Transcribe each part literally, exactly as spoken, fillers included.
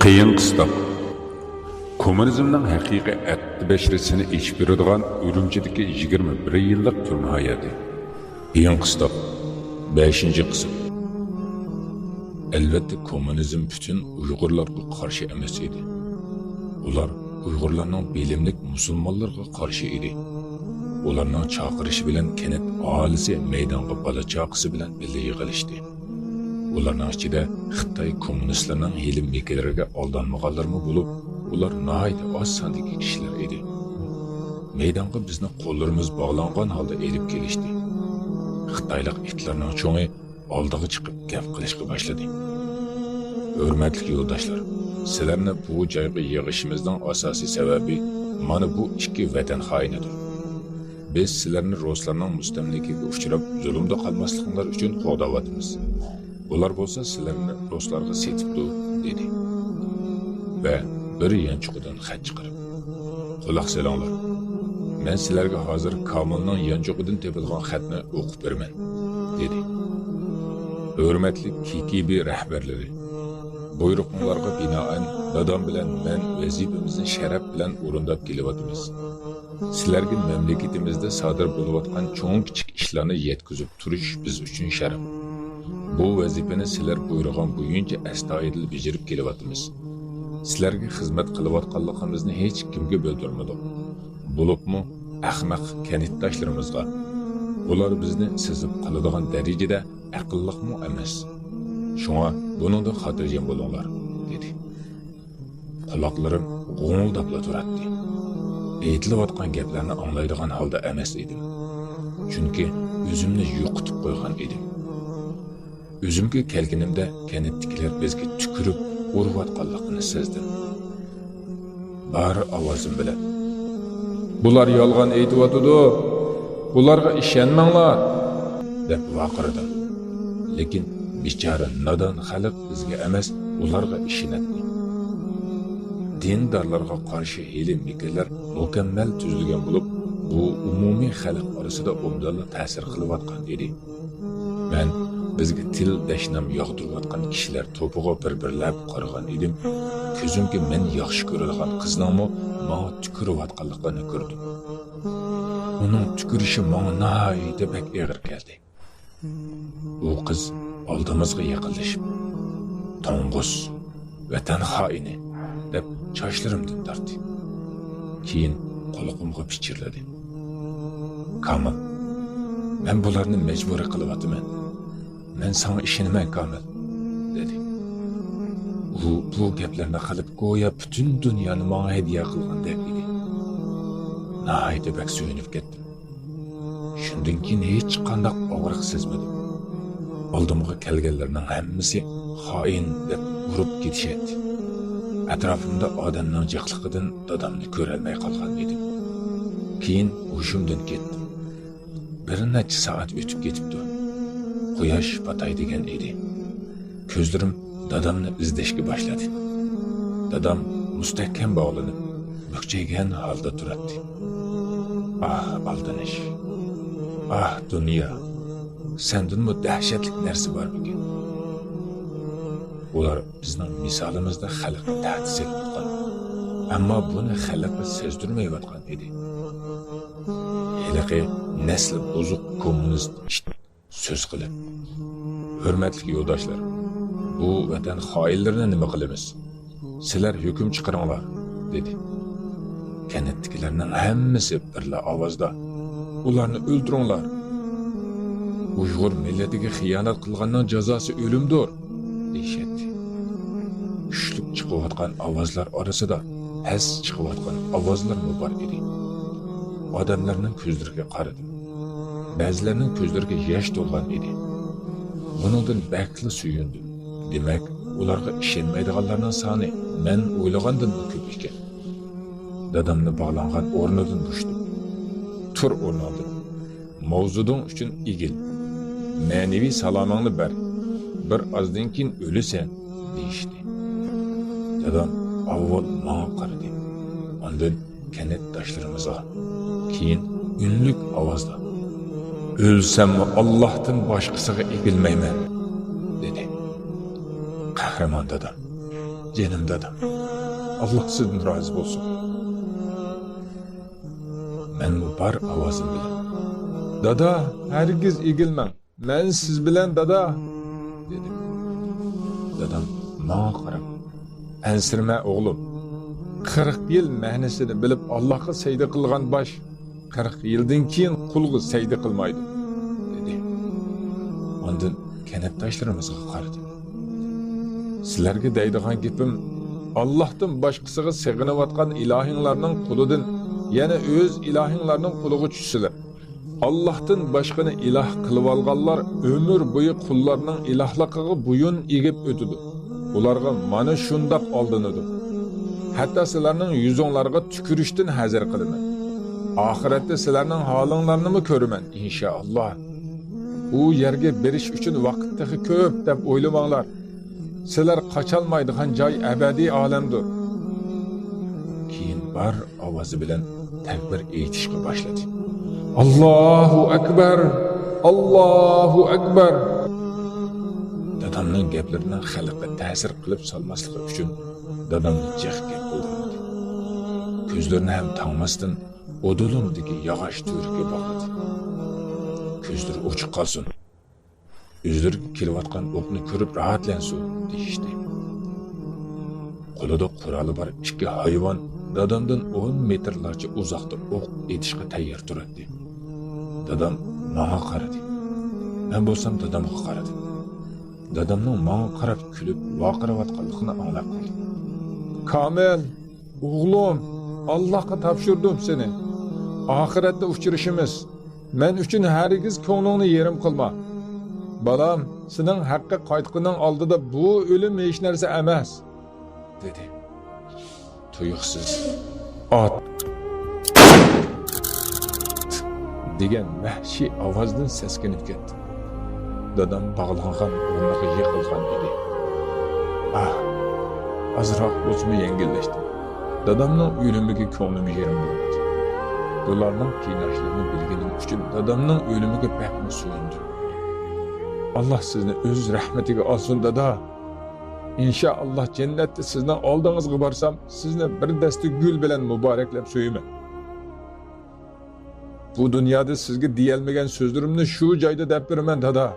ئېڭ قىستاق. كوممۇنىزمنىڭ ھەقىقىي ئەتتە بەشىرىسىنى ئېچىپ بېرىدىغان ئۈرۈمچىدىكى يىگىرمە بىر يىللىق تۈرمە ھاياتى. ئېڭ قىستاق. بەشىنچى قىسىم. ئەلۋەتتە، كوممۇنىزم پۈتۈن ئۇيغۇرلارغا قارشى ئەمەس ئىدى. ئۇلار ئۇيغۇرلارنىڭ بىلىملىك مۇسۇلمانلىرىغا قارشى ئىدى. ئۇلارنىڭ چاقىرىشى بىلەن كەنت ئاھالىسى مەيدانغا بالا-چاقىسى بىلەن بىللە يىغىلىشتى. ئۇلارنىڭ ئىچىدە خىتاي كوممۇنىستلىرىنىڭ ھىيلە-مىكىرلىرىگە ئالدانمىغانلارمۇ بولۇپ، ئۇلار ناھايىتى ئاز ساندىكى كىشىلەر ئىدى. مەيدانغا بىزنى قوللىرىمىز باغلانغان ھالدا ئېلىپ كېلىشتى. خىتايلىق ئىتلارنىڭ چوڭى ئالدىغا چىقىپ گەپ قىلىشقا باشلىدى. ھۆرمەتلىك يولداشلار، سىلەرنى بۇ جايغا يىغىشىمىزنىڭ ئاساسىي سەۋەبى مانا بۇ ئىككى ۋەتەن خائىنىدۇر. بىز سىلەرنى رۇسلارنىڭ مۇستەملىكىگە ئۇچراپ، زۇلۇمدا قالماسلىقىڭلار ئۈچۈن قوغداۋاتىمىز. ئۇلار بولسا سىلەرنى رۇسلارغا سېتىپتۇ، دېدى. ۋە بىر يانچۇقىدىن خەت چىقىرىپ، «قۇلاق سېلىڭلار. مەن سىلەرگە ھازىر كامىلنىڭ يانچۇقىدىن تېپىلغان خەتنى ئوقۇپ بېرىمەن»، دېدى. ھۆرمەتلىك كېكېبې رەھبەرلىرى، بۇيرۇقۇڭلارغا بىنائەن، دادام بىلەن مەن ۋەزىپىمىزنى شەرەپ بىلەن ئورۇنداپ كېلىۋاتىمىز. سىلەرگە مەملىكىتىمىزدە سادىر بولۇۋاتقان چوڭ-كىچىك ئىشلارنى يەتكۈزۈپ تۇرۇش بىز ئۈچۈن شەرەپ. بۇ ۋەزىپىنى سىلەر بۇيرۇغان بويىچە ئەستايىدىل بېجىرىپ كېلىۋاتىمىز. سىلەرگە خىزمەت قىلىۋاتقانلىقىمىزنى ھېچكىمگە بىلدۈرمىدۇق. بولۇپمۇ ئەخمەق كەنتداشلىرىمىزغا. ئۇلار بىزنى سېزىپ قالىدىغان دەرىجىدە ئەقىللىقمۇ ئەمەس. شۇڭا بۇنىڭدىن خاتىرجەم بولۇڭلار، دېدى. قۇلاقلىرىم غوڭۇلداپلا تۇراتتى. ئېيتىلىۋاتقان گەپلەرنى ئاڭلايدىغان ھالدا ئەمەس ئىدىم. چۈنكى ئۆزۈمنى يوقىتىپ قويغان ئىدىم. ئۆزۈمگە كەلگىنىمدە كەنتتىكىلەر بىزگە تۈكۈرۈپ ئۇرۇۋاتقانلىقىنى سەزدىم. بار ئاۋازىم بىلەن، «بۇلار يالغان ئېيتىۋاتىدۇ، بۇلارغا ئىشەنمەڭلار!» دەپ ۋارقىرىدىم. لېكىن بىچارە نادان خەلق بىزگە ئەمەس، ئۇلارغا ئىشىنەتتى. دىندارلارغا قارشى ھىيلە-مىكىرلەر مۇكەممەل تۈزۈلگەن بولۇپ، بۇ ئومۇمىي خەلق ئارىسىدا ئوبدانلا تەسىر قىلىۋاتقان ئىدى. مەن بىزگە تىل دەشنام ياغدۇرۇۋاتقان كىشىلەر توپىغا بىر-بىرلەپ قارىغان ئىدىم. كۆزۈمگە مەن ياخشى كۆرىدىغان قىزنىڭمۇ ماڭا تۈكۈرۈۋاتقانلىقىنى كۆردۈم. ئۇنىڭ تۈكۈرۈشى ماڭا ناھايىتى بەك ئېغىر كەلدى. ئۇ قىز ئالدىمىزغا يېقىنلىشىپ، «توڭگۇز، ۋەتەن خائىنى!» دەپ چاچلىرىمدىن تارتتى. كېيىن قۇلىقىمغا پىچىرلىدى، «كامىل، مەن بۇلارنى مەجبۇرىي قىلىۋاتىمەن. مەن ساڭا ئىشىنىمەن، كامىل!» دېدى. ئۇ بۇ گەپلەرنى قىلىپ، گويا پۈتۈن دۇنيانى ماڭا ھەدىيە قىلغاندەك ئىدى. ناھايىتى بەك سۆيۈنۈپ كەتتىم. شۇندىن كېيىن ھېچقانداق ئاغرىق سەزمىدىم. ئالدىمغا كەلگەنلەرنىڭ ھەممىسى خائىن دەپ ئۇرۇپ كېتىشەتتى. ئەتراپىمدا ئادەمنىڭ جىقلىقىدىن دادامنى كۆرەلمەي قالغان ئىدىم. كېيىن ھوشۇمدىن كەتتىم. بىر نەچچە سائەت ئۆتۈپ كېتىپتۇ. قۇياش پاتاي دېگەن ئىدى. كۆزلىرىم دادامنى ئىزدەشكە باشلىدى. دادام مۇستەھكەم باغلىنىپ، مۈكچەيگەن ھالدا تۇراتتى. ئاھ، ئالدىنىش! ئاھ، دۇنيا! سەندىنمۇ دەھشەتلىك نەرسە بارمىكىن؟ ئۇلار بىزنىڭ مىسالىمىزدا خەلققە تەھدىت سېلىۋاتقان، ئەمما بۇنى خەلققە سەزدۈرمەيۋاتقان ئىدى. ھېلىقى نەسلى بۇزۇق كوممۇنىست ئىت سۆز قىلىپ، «ھۆرمەتلىك يولداشلار، بۇ ۋەتەن خائىنلىرىنى نېمە قىلىمىز؟ سىلەر ھۆكۈم چىقىرىڭلار!» دېدى. كەنتتىكىلەرنىڭ ھەممىسى بىرلا ئاۋازدا، «ئۇلارنى ئۆلتۈرۈڭلار! ئۇيغۇر مىللىتىگە خىيانەت قىلغاننىڭ جازاسى ئۆلۈمدۇر!» دېيىشەتتى. كۈچلۈك چىقىۋاتقان ئاۋازلار ئارىسىدا پەس چىقىۋاتقان ئاۋازلارمۇ بار ئىدى. ئادەملەرنىڭ كۆزلىرىگە قارىدىم. بەزىلەرنىڭ كۆزلىرىگە ياش تولغان ئىدى. بۇنىڭدىن بەكلا سۆيۈندۈم. دېمەك، ئۇلارغا ئىشەنمەيدىغانلارنىڭ سانى مەن ئويلىغاندىنمۇ كۆپ ئىكەن. دادامنى باغلانغان ئورنىدىن بوشىتىپ، «تۇر ئورنۇڭدىن! ماۋزۇدۇڭ ئۈچۈن ئېگىل! مەنىۋى سالامىڭنى بەر! بىر ئازدىن كېيىن ئۆلىسەن!» دېيىشتى. دادام ئاۋۋال ماڭا قارىدى، ئاندىن كەنتداشلىرىمىزغا، كېيىن ئۈنلۈك ئاۋازدا، «ئۆلسەممۇ ئاللاھتىن باشقىسىغا ئېگىلمەيمەن!» دېدى. قەھرىمان دادام، جېنىم دادام، ئاللا سىزدىن رازى بولسۇن. مەنمۇ بار ئاۋازىم بىلەن، دادا، ھەرگىز ئېگىلمەڭ، مەن سىز بىلەن، دادا، دېدىم. دادام ماڭا قاراپ، ئەنسىرىمە ئوغلۇم، قىرىق يىل مەنىسىنى بىلىپ ئاللاغا سەجدە قىلغان باش قىرىق يىلدىن كېيىن قۇلغا سەجدە قىلمايدۇ، دېدى. ئاندىن كەنتداشلىرىمىزغا قارىدى. سىلەرگە دەيدىغان گېپىم، ئاللاھتىن باشقىسىغا سېغىنىۋاتقان ئىلاھىڭلارنىڭ قولىدىن يەنە ئۆز ئىلاھىڭلارنىڭ قولىغا چۈشسىلەر. ئاللاھتىن باشقىنى ئىلاھ قىلىۋالغانلار ئۆمۈر بويى قۇللارنىڭ ئىلاھلىقىغا بويۇن ئېگىپ ئۆتىدۇ. ئۇلارغا مانا شۇنداق ئالدىنىدۇ. ھەتتا سىلەرنىڭ يۈزۈڭلارغا تۈكۈرۈشتىن ھەزەر قىلىمەن. ئاخىرەتتە سىلەرنىڭ ھالىڭلارنىمۇ كۆرىمەن، ئىنشائاللا. ئۇ يەرگە بېرىش ئۈچۈن ۋاقىت تېخى كۆپ دەپ ئويلىماڭلار. سىلەر قاچالمايدىغان جاي ئەبەدىي ئالەمدۇر. كېيىن بار ئاۋازى بىلەن تەكبىر ئېيتىشقا باشلىدى. ئاللاھۇ ئەكبەر! ئاللاھۇ ئەكبەر! دادامنىڭ گەپلىرىنىڭ خەلققە تەسىر قىلىپ سالماسلىقى ئۈچۈن دادامنى جىق گەپ قىلدۇرمىدى. كۆزلىرىنى ھەم تاڭماستىن ئۇدۇلۇمدىكى ياغاچ تۈۋرۈككە باغلىدى. كۆزلىرى ئوچۇق قالسۇن، ئۆزلىرىگە كېلىۋاتقان ئوقنى كۆرۈپ راھەتلەنسۇن، دېيىشتى. قولىدا قورالى بار ئىككى ھايۋان دادامدىن ئون مېتىرلارچە ئۇزاقتا ئوق ئېتىشقا تەييار تۇراتتى. دادام ماڭا قارىدى. مەن بولسام دادامغا قارىدىم. دادامنىڭ ماڭا قاراپ كۈلۈپ ۋارقىراۋاتقانلىقىنى ئاڭلاپ قالدىم. كامىل! ئوغلۇم، ئاللاھقا تاپشۇردۇم سېنى. ئاخىرەتتە ئۇچرىشىمىز. مەن ئۈچۈن ھەرگىز كۆڭلۈڭنى يېرىم قىلما. بالام، سېنىڭ ھەققە قايتقىنىڭ ئالدىدا بۇ ئۆلۈم ھېچ نەرسە ئەمەس، دېدى. تۇيۇقسىز ئات دېگەن ۋەھشىي ئاۋازدىن سەسكىنىپ كەتتىم. دادام باغلانغان ئورنىغا يىقىلغان ئىدى. ئاھ، ئازراق بولسىمۇ يەڭگىللەشتىم. دادامنىڭ ئۆلۈمىگە كۆڭلۈم يېرىم بولمىدى. بۇلارنىڭ قىيناشلىرىنى بىلگىنىم ئۈچۈن دادامنىڭ ئۆلۈمىگە بەكمۇ سۆيۈندۈم. ئاللا سىزنى ئۆز رەھمىتىگە ئالسۇن، دادا. ئىنشائاللا، جەننەتتە سىزنىڭ ئالدىڭىزغا بارسام، سىزنى بىر دەستە گۈل بىلەن مۇبارەكلەپ سۆيىمەن. بۇ دۇنيادا سىزگە دېيەلمىگەن سۆزلىرىمنى شۇ جايدا دەپ بېرىمەن، دادا.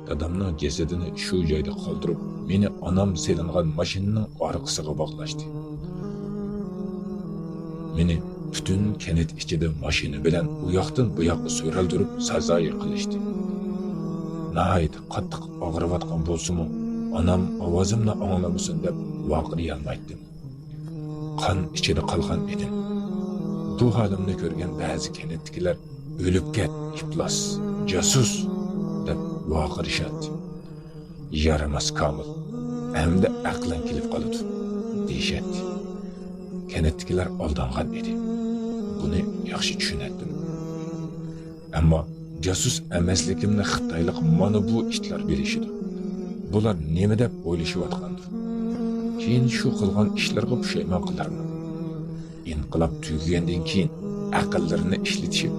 دادامنىڭ جەسىتىنى شۇ جايدا قالدۇرۇپ، مېنى ئانام سېلىنغان ماشىنىنىڭ ئارقىسىغا باغلاشتى. مېنى پۈتۈن كەنت ئىچىدە ماشىنا بىلەن ئۇ ياقتىن بۇ ياققا سۆرەلدۈرۈپ سازايى قىلىشتى. ناھايىتى قاتتىق ئاغرىۋاتقان بولسىمۇ، ئانام ئاۋازىمنى ئاڭلىمىسۇن دەپ ۋارقىرىيالمايتتىم. قان ئىچىدە قالغان ئىدىم. بۇ ھالىمنى كۆرگەن بەزى كەنتتىكىلەر، «ئۆلۈپ كەت، ئىپلاس، جاسۇس!» دەپ ۋارقىرىشاتتى. «يارىماس كامىل، ئەمدى ئەقلىڭ كېلىپ قالىدۇ» دېيىشەتتى. كەنتتىكىلەر ئالدانغان ئىدى. بۇنى ياخشى چۈشىنەتتىم. ئەمما جاسۇس ئەمەسلىكىمنى خىتايلىق مانا بۇ ئىتلار بىلىشىدۇ. بۇلار نېمە دەپ ئويلىشىۋاتقاندۇ؟ كېيىن شۇ قىلغان ئىشلىرىغا پۇشايمان قىلارمۇ؟ ئىنقىلاب تۈگىگەندىن كېيىن ئەقىللىرىنى ئىشلىتىشىپ،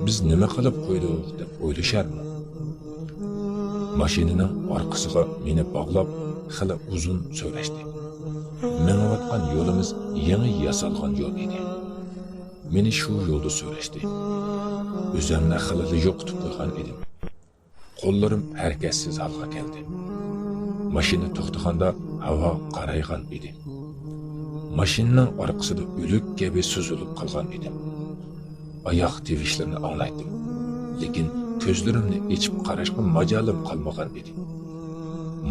«بىز نېمە قىلىپ قويدۇق؟» دەپ ئويلىشارمۇ؟ ماشىنىنىڭ ئارقىسىغا مېنى باغلاپ، خېلى ئۇزۇن سۆرەشتى. مېڭىۋاتقان يولىمىز يېڭى ياسالغان يول ئىدى. مېنى شۇ يولدا سۆرەشتى. ئۆزۈمنى خېلىلا يوقىتىپ قويغان ئىدىم. قوللىرىم ھەرىكەتسىز ھالغا كەلدى. ماشىنا توختىغاندا ھاۋا قارايغان ئىدى. ماشىنىنىڭ ئارقىسىدا ئۆلۈك كەبى سوزۇلۇپ قالغان ئىدىم. ئاياق تىۋىشلىرىنى ئاڭلايتتىم، لېكىن كۆزلىرىمنى ئېچىپ قاراشقا ماجالىم قالمىغان ئىدى.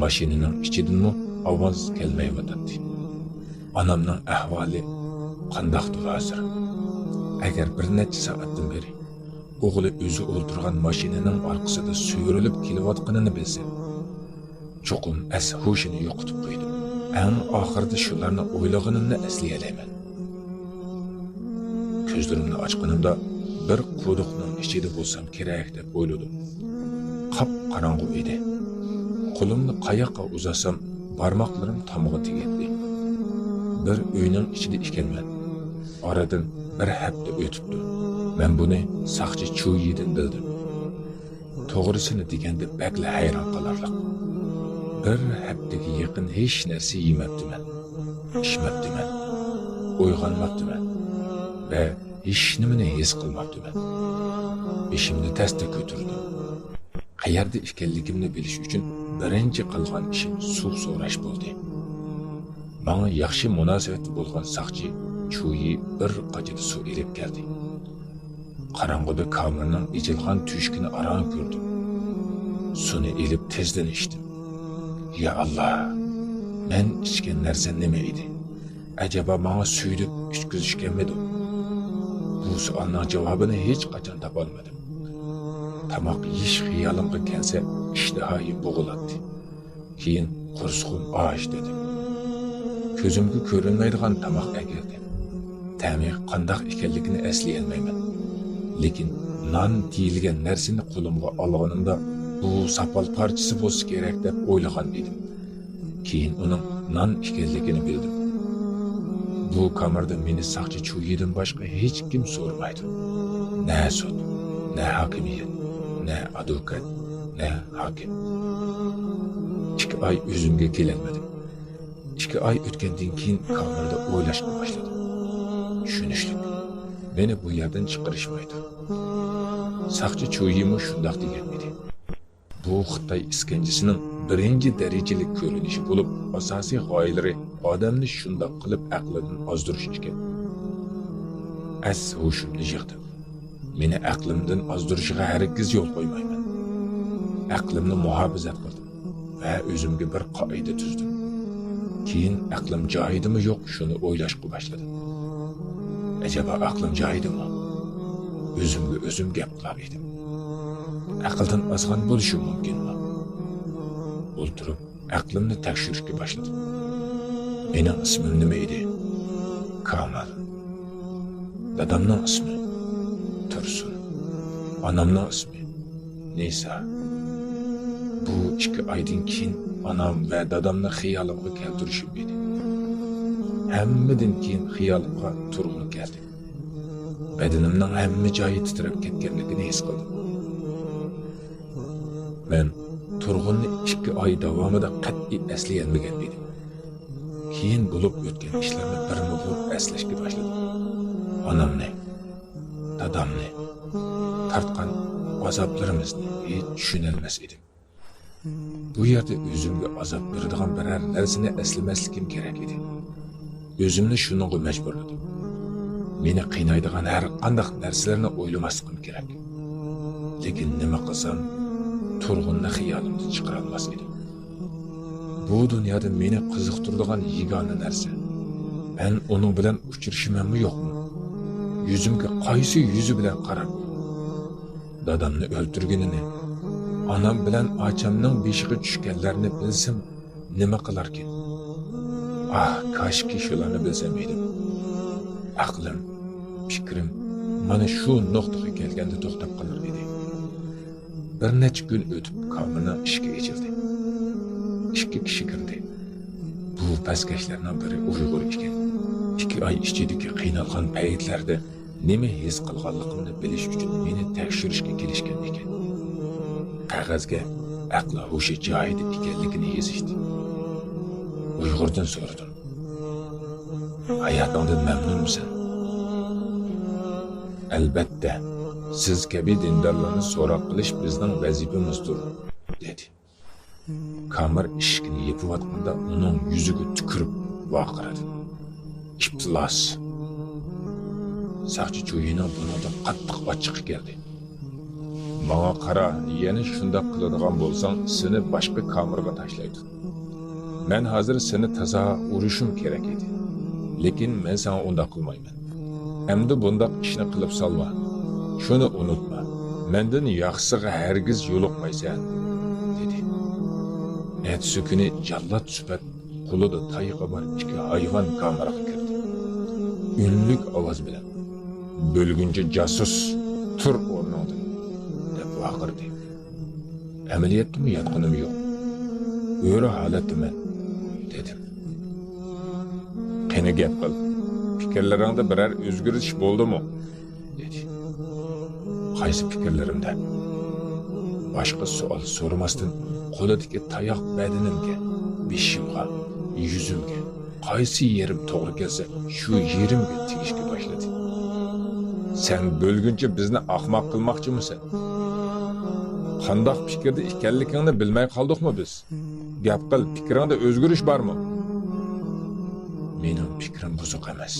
ماشىنىنىڭ ئىچىدىنمۇ ئاۋاز كەلمەيۋاتاتتى. ئانامنىڭ ئەھۋالى قانداقتۇر ھازىر؟ ئەگەر بىر نەچچە سائەتتىن بېرى ئوغلى ئۆزى ئولتۇرغان ماشىنىنىڭ ئارقىسىدا سۆرىلىپ كېلىۋاتقىنىنى بىلسە، چوقۇم ئەس-ھوشىنى يوقىتىپ قويىدۇ. ئەڭ ئاخىرىدا شۇلارنى ئويلىغىنىمنى ئەسلىيەلەيمەن. كۆزلىرىمنى ئاچقىنىمدا بىر قۇدۇقنىڭ ئىچىدە بولسام كېرەك دەپ ئويلىدىم. قاپقاراڭغۇ ئىدى. قولۇمنى قاياققا ئۇزاتسام، بارماقلىرىم تامغا تېگەتتى. بىر ئۆينىڭ ئىچىدە ئىكەنمەن. ئارىدىن بىر ھەپتە ئۆتۈپتۇ. مەن بۇنى ساقچى چۇيىدىن بىلدىم. توغرىسىنى دېگەندە، بەكلا ھەيران قالارلىق. بىر ھەپتىگە يېقىن ھېچ نەرسە يېمەپتىمەن، ئىچمەپتىمەن، ئويغانماپتىمەن ۋە ھېچنېمىنى ھېس قىلماپتىمەن. بېشىمنى تەستە كۆتۈردۈم. قەيەردە ئىكەنلىكىمنى بىلىش ئۈچۈن بىرىنچى قىلغان ئىشىم سۇ سوراش بولدى. ماڭا ياخشى مۇناسىۋەتتە بولغان ساقچى چۇيى بىر قاچىدا سۇ ئېلىپ كەلدى. قاراڭغۇدا كامېرنىڭ ئېچىلغان تۆشۈكىنى ئاران كۆردۈم. سۇنى ئېلىپ تېزدىن ئىچتىم. يا ئاللا، مەن ئىچكەن نەرسە نېمە ئىدى؟ ئەجەبا ماڭا سۈيدۈك ئىچكۈزۈشكەنمىدۇ؟ بۇ سوئالنىڭ جاۋابىنى ھېچقاچان تاپالمىدىم. تاماق يېيىش خىيالىمغا كەلسە، ئىشتىھايىم بوغۇلاتتى. كېيىن قورسىقىم ئاچ دېدىم. كۆزۈمگە كۆرۈنمەيدىغان تاماق ئەكەلدى. تەمى قانداق ئىكەنلىكىنى ئەسلىيەلمەيمەن. لېكىن نان دېيىلگەن نەرسىنى قولۇمغا ئالغىنىمدا، بۇ ساپال پارچىسى بولسا كېرەك دەپ ئويلىغان ئىدىم. كېيىن ئۇنىڭ نان ئىكەنلىكىنى بىلدىم. بۇ كامېردا مېنى ساقچى چۇيىدىن باشقا ھېچكىم سورىمايدۇ. نە سوت، نە ھاكىمىيەت، نە ئادۋوكات، نە ھاكىم. ئىككى ئاي ئۆزۈمگە كېلەلمىدىم. ئىككى ئاي ئۆتكەندىن كېيىن كامېردا ئويلاشقا باشلىدىم. چۈشىنىشلىك، مېنى بۇ يەردىن چىقىرىشمايدۇ. ساقچى چۇيىمۇ شۇنداق دېگەن ئىدى. بۇ خىتاي ئىسكەنجىسىنىڭ بىرىنچى دەرىجىلىك كۆرۈنۈشى بولۇپ، ئاساسىي غايىلىرى ئادەمنى شۇنداق قىلىپ ئەقلىدىن ئازدۇرۇش ئىكەن. ئەس ھوشۇمنى يىغدىم. مېنى ئەقلىمدىن ئازدۇرۇشىغا ھەرگىز يول قويمايمەن. ئەقلىمنى مۇھاپىزەت قىلدىم ۋە ئۆزۈمگە بىر قائىدە تۈزدۈم. كېيىن ئەقلىم جايىدىمۇ يوق، شۇنى ئويلاشقا باشلىدىم. ئەجەبا ئەقلىم جايىدىمۇ؟ ئۆزۈمگە ئۆزۈم گەپ قىلار ئىدىم. ئەقىلدىن ئازغان بولۇشۇم مۇمكىنمۇ؟ ئولتۇرۇپ ئەقلىمنى تەكشۈرۈشكە باشلىدىم. مېنىڭ ئىسمىم نېمە ئىدى؟ كامال. دادامنىڭ ئىسمى؟ تۇرسۇن. ئانامنىڭ ئىسمى؟ نىسا. بۇ ئىككى ئايدىن كېيىن ئانام ۋە دادامنى خىيالىمغا كەلتۈرۈشۈم ئىدى. ھەممىدىن كېيىن خىيالىمغا تۇرغۇن كەلدى. بەدىنىمنىڭ ھەممە جايى تىترەپ كەتكەنلىكىنى ھېس قىلدىم. مەن تۇرغۇننى ئىككى ئاي داۋامىدا قەتئىي ئەسلىيەلمىگەن ئىدىم. كېيىن بولۇپ ئۆتكەن ئىشلارنى بىرمۇبىر ئەسلەشكە باشلىدىم. ئانامنى، دادامنى، تارتقان ئازابلىرىمىزنى ھېچ چۈشىنەلمەس ئىدىم. بۇ يەردە ئۆزۈمگە ئازاب بېرىدىغان بىرەر نەرسىنى ئەسلىمەسلىكىم كېرەك ئىدى. ئۆزۈمنى شۇنىڭغا مەجبۇرلىدىم. مېنى قىينايدىغان ھەر قانداق نەرسىلەرنى ئويلىماسلىقىم كېرەك. لېكىن نېمە قىلسام، تۇرغۇننى خىيالىمدىن چىقىرالماس ئىدىم. بۇ دۇنيادا مېنى قىزىقتۇرىدىغان يېگانە نەرسە، مەن ئۇنىڭ بىلەن ئۇچرىشىمەنمۇ يوقمۇ؟ يۈزۈمگە قايسى يۈزى بىلەن قاراپ، دادامنى ئۆلتۈرگىنىنى، ئانام بىلەن ئاچامنىڭ بېشىغا چۈشكەنلەرنى بىلسەم، نېمە قىلاركىن؟ ئاھ، كاشكى شۇلارنى بىلسەم ئىدىم. ئەقلىم، پىكرىم مانا شۇ نۇقتىغا كەلگەندە توختاپ قالار ئىدى. بىر نەچچە كۈن ئۆتۈپ، كامېرنىڭ ئىشىكى ئېچىلدى. ئىككى كىشى كىردى. بۇ پەسكەشلەرنىڭ بىرى ئۇيغۇر ئىكەن. ئىككى ئاي ئىچىدىكى قىينالغان پەيتلەردە نېمە ھېس قىلغانلىقىمنى بىلىش ئۈچۈن مېنى تەكشۈرۈشكە كېلىشكەن ئىكەن. قەغەزگە ئەقلى ھوشى جايىدا ئىكەنلىكىنى يېزىشتى. ئۇيغۇردىن سورىدىم، «ھاياتىڭدىن مەمنۇنمۇسەن؟» «ئەلبەتتە، سىز كەبى دىندارلارنى سوراق قىلىش بىزنىڭ ۋەزىپىمىزدۇر»، دېدى. كامېر ئىشىكنى يېپىۋاتقاندا ئۇنىڭ يۈزىگە تۈكۈرۈپ ۋارقىرىدىم، «ئىپلاس!» ساقچى چۇيىنىڭ بۇنىڭدىن قاتتىق ئاچچىقى كەلدى. «ماڭا قارا، يەنە شۇنداق قىلىدىغان بولساڭ، سېنى باشقا كامېرغا تاشلايدۇ. مەن ھازىر سېنى تازا ئۇرۇشۇم كېرەك ئىدى. لېكىن مەن ساڭا ئۇنداق قىلمايمەن. ئەمدى بۇنداق ئىشنى قىلىپ سالما. شۇنى ئۇنتۇما، مەندىن ياخشىسىغا ھەرگىز يولۇقمايسەن»، دېدى. ئەتىسى كۈنى جاللات سۈپەت قولىدا تايىقى بار ئىككى ھايۋان كامېرغا كىردى. ئۈنلۈك ئاۋاز بىلەن، «بۆلگۈنچى جاسۇس، تۇر ئورنۇڭدىن!» دەپ ۋارقىرىدى. ئەمەلىيەتتىمۇ ياتقىنىم يوق. ئۆرە ھالەتتىمەن، دېدىم. «قېنى گەپ قىل. پىكىرلىرىڭدە بىرەر ئۆزگىرىش بولدىمۇ؟» دېدى. «قايسى پىكىرلىرىمدە؟» باشقا سوئال سورىماستىن، قولىدىكى تاياق بەدىنىمگە، بېشىمغا، يۈزۈمگە، قايسى يېرىم توغرا كەلسە، شۇ يېرىمگە تېگىشكە باشلىدى. سەن بۆلگۈنچى بىزنى ئاخماق قىلماقچىمۇسەن؟ قانداق پىكىردە ئىكەنلىكىڭنى بىلمەي قالدۇقمۇ بىز؟ گەپ قىل، پىكرىڭدە ئۆزگىرىش بارمۇ؟ مېنىڭ پىكرىم بۇزۇق ئەمەس.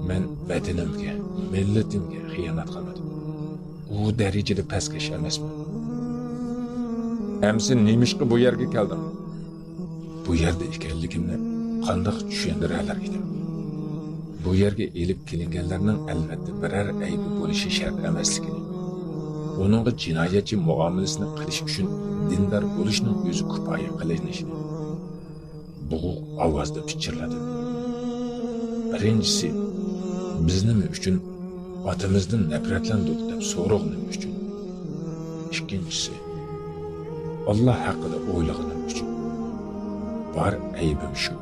مەن ۋەتىنىمگە، مىللىتىمگە خىيانەت قىلمىدىم. ئۇ دەرىجىدە پەسكەش ئەمەسمەن. ئەمسە نېمىشقا بۇ يەرگە كەلدىڭ؟ بۇ يەردە ئىكەنلىكىمنى قانداق چۈشەندۈرەلەر ئىدىم؟ بۇ يەرگە ئېلىپ كېلىنگەنلەرنىڭ ئەلۋەتتە بىرەر ئەيىبى بولۇشى شەرت ئەمەسلىكىنى، ئۇنىڭغا جىنايەتچى مۇئامىلىسىنى قىلىش ئۈچۈن دىندار بولۇشنىڭ ئۆزى كۇپايە قىلىنىشىنى بوغۇق ئاۋازدا پىچىرلىدىم. بىرىنچىسى، بىز نېمە ئۈچۈن ئاتىمىزدىن نەپرەتلەندۇق دەپ سورىغىنىم ئۈچۈن. ئىككىنچىسى، ئاللا ھەققىدە ئويلىغىنىم ئۈچۈن. بار ئەيىبىم شۇ.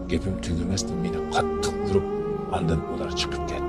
گېپىم تۈگىمەستىن مېنى قاتتىق ئۇرۇپ، ئاندىن ئۇلار چىقىپ كەتتى.